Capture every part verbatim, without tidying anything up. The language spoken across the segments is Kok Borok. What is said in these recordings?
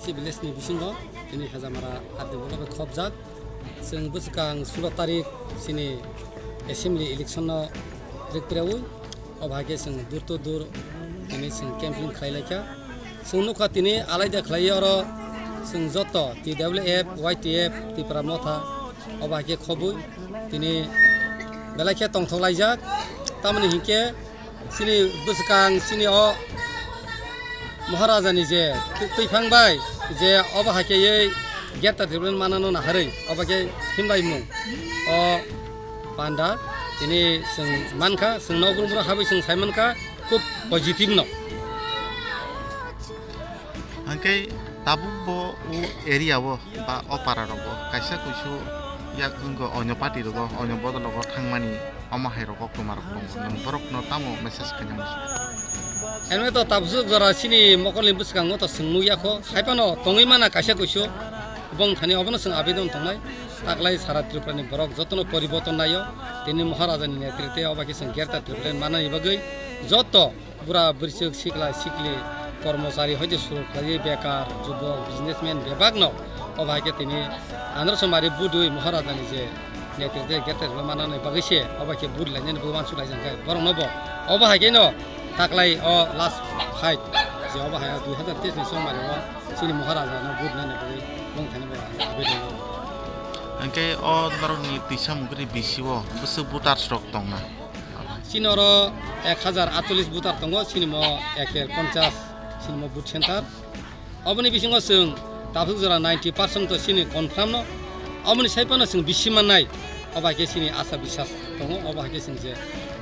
Si village ni bisingo tini Hajamara Adi Block bai khopjak. Chwng bwskang sulo tarik chini assembly election no rikpiraui, obo hai khe chwng door to door tini chwng campaign khlai laikha. Chwng nukha tini alaida khlai oro chwng joto T W F, Y T F, Tipra Motha obo hai khe khobwi tini belai khe tongthok laijak. Tamoni hinkhe chini bwskang chini o Maharaja ni je twi-, twiphang bai je obo hai khe ei Greater Tipraland manano naharwi obo khe himlaimung o panda tini chwng mankha, chwng nokbrum brum habai chwng sai mankha, khub positive no. Hwnkhe tabuk bo o area o ba o para rogo kaisa kuisu yak wngkha onyo party rogo, onyo bodol rogo thangmani omo hai rogo kwma rok tongo. Nwng borok no tamo message khaina muchung? Eno to tabuk jora chini mokol ni bwskango to chwng nukya kho, hai phano tongwi mana kaisa kuisu bong thani obono chwng abedon tongnai. Taklai sara Tripura ni borok jotono poriborton naio, tini Maharaja ni netritwe obo khe chwng Greater Tipraland manani bagwi joto bura bwrwswk sikla sikli kormochari hoite suru khlaiwi bekar jubok businessman bebakno obo hai khe tini andro somari budui Maharaja ni je netritwe Greater Tipraland manani bagwi se obo khe bud lainani bagwi uansuk laijak khe borokno bo obo hai khe no taklai o last fight je obo hai dui hazar teis ni somari o chini Maharaja no bud nani bagwi bong thani bo abedon. Hwnkhe o norokni twisa mungkri bisi o bwswk voters rok tongna? Chini oro ek hazar atchollish voter tongo, chini mo eker ponchas chini mo booth center. Oboni bisingo chwng tabuk jora ninety percent to chini confirm no. Oboni sai phano chwng bisi mannai. Obo hai khe chini asa biswas tongo, obo hai khe chwng je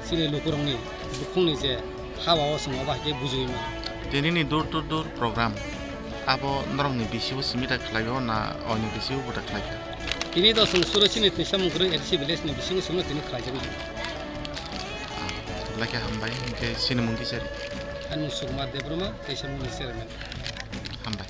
chini lukurokni bukhukni je hawa o chwng obo hai khe bujui mano. Tinini door to door program abo norokni bisi o simi ta khlaio na oni bisi o bo ta khlaikha? Tini do chwng suro chini twisa mungkru A D C village ni bisingo chwngno tini khlaijaknai. Belai khe hambai, hwnkhe chini mung kisa ri. Ani mung Sukumar Debbarma, tei se mung ni chairman. Hambai.